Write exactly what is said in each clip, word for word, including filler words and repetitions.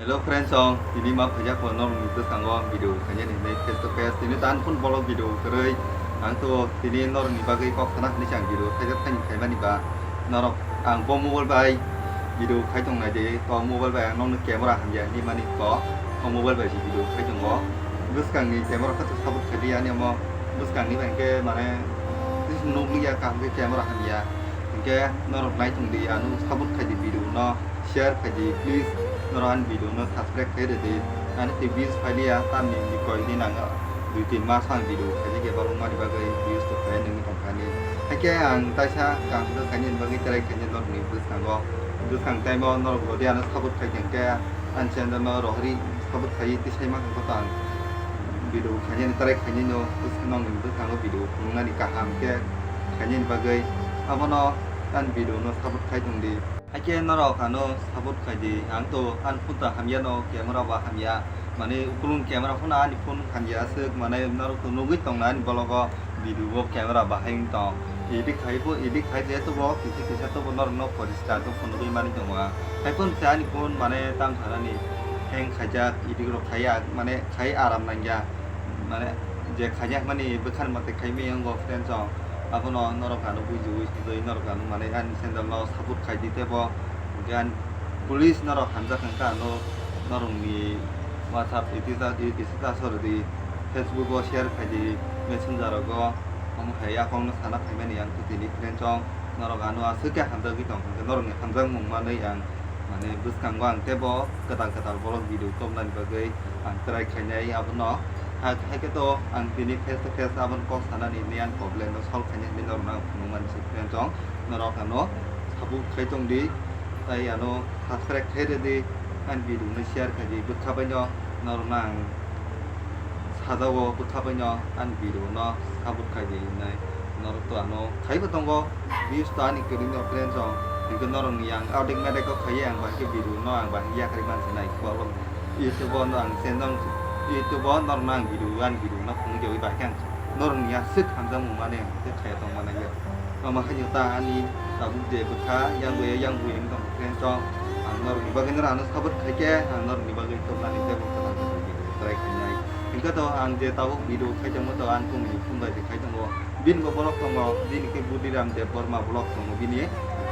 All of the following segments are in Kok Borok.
Hello friends, song tini ma phaijak po norokni bwskango video khainani hinwi face to face. Tini tan phun bolok video kwrwi ang to tini norokni bagwi kok sana hinwi ang video khaijak khaini khaimani ba norok ang bo mobile bai video khai tong nai de, to mobile bai ang nokni camera hamya hinwi mani to, to mobile bai se video khai tongo. Bwskangni camera khato support khaidi ani omo bwskangni bai hwnkhe mane nukliya kaham khe camera hamya, hwnkhe norok nai tong di ano support khaidi video no. Share khaidi please, norok ani video no subscribe khai rwdi. Ani tei views phailiya tamni ni koi din ang dui tin mas ang video khaijak ya balwng mani bagwi views to phai nangwi tongkha ni. Haikhe ang taisa kaham khe khainani bagwi try khainai norokni bwskango. Bwskang time o norok rodi ano support khai tongkhe ani channel no rohori support khai tei sai mankha khe to ang video khainani try khainai no bwskang nokni bwskango video phunuknani kaham khe khainani bagwi abono ani video no support khai tongdi. Haikhe norok ano support khaidi, ang to ani phone ta hamya no, camera ba hamya, mane ukulung camera phone ani phone hamya aswk, mane norok to nugwi tongna ani bologo video bo camera bahai wng tong. Edit khai bo, edit khai je to bo kisa kisa to bo norok no poriskar to phunugwi mani tongo ang. Hai phone se ani phone mane tam tharani hang khaijak, edit rok khaiya, mane khai aram nangya, mane je khaijak mani bwkhan mate khai maya wngo friends song. Abono norok ano bujiwi sujui norok ano mane ani channel no support khaidi tebo. Hwnkhe ani police norok hamjak hwnkhe ano norokni WhatsApp status, status o rwdi, Facebook o share khaidi, Messenger rogo, omo hai yakungno sana phaimani ang tini friends song. Norok ano aswk khe hamjagwi tong hwnkhe norokni hamjakmung manwi ang mane bwskango ang tebo kwtal kwtal vlog video tubunani bagwi ang try khainai abono. Hai, hai khe to ang tini face to face abono kok sanani hinwi ang problem no solve khainai hinwi norokno ang phunukmani se friends song. Norok ano support khai tongdi, tei ano subscribe khai rwdi, ani video no share khaidi, bwkha baino norokno ang sajao, bwkha baino ani video no support khaidi hinwi norok to ano khaibo tongo. Views to ani kwrwino friends song, hwnkhe norokni ang audio medek o khaiwi ang bahai khe video no ang bahai yakarwi mansinai. YouTube o no ang channel, YouTube o norokno ang video, ani video no phunukya wi bahai khe ang norokni aswk hamjakmung mane ang khe khaiya tong manaio. Omo haino ta ani tabuk je bwkha yang buya yang buya wng tong friends song, ang norokni bagwi norok ano support khaikhe ang norokni bagwi tubunani tebo kwtal kwtal video try khainai. Hwnkhe to ang je tabuk video khai tongmo to ani phone bai se khai tongo. Bini bo vlog tongo, bini khe Budhiram Debbarma vlog tongo bini.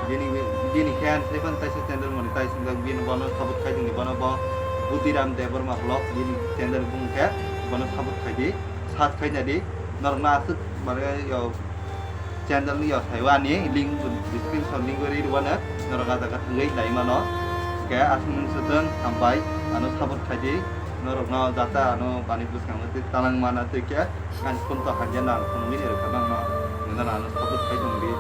Bini, bini khe ang tei phano taisa channel monetize wngjak, bini bono support khai tongdi, bono bo Budhiram Debbarma vlog bini channel bung khe bono support khai di, search khai nai di. Norokno aswk mane yo channel ni yo saiwa ani link description link o ri rwano norok ah jaga thangwi nai mano. Khe aswk nung swtwng hambai ano support khai di. Norokno jata ano bani bwskango tei tanang mana tei khe ani phone to hamya nang phunugwi ni rwkha nangno. Nana ano support khai tong di.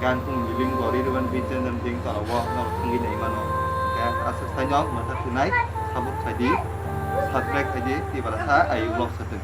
Gan phung ni link bo ri rwban bi channel ding torobo norok thangwi nai mano. Khe aswk saino mwthak sinai support khai di, subscribe khai di, tei bara sa ayu vlog satwng.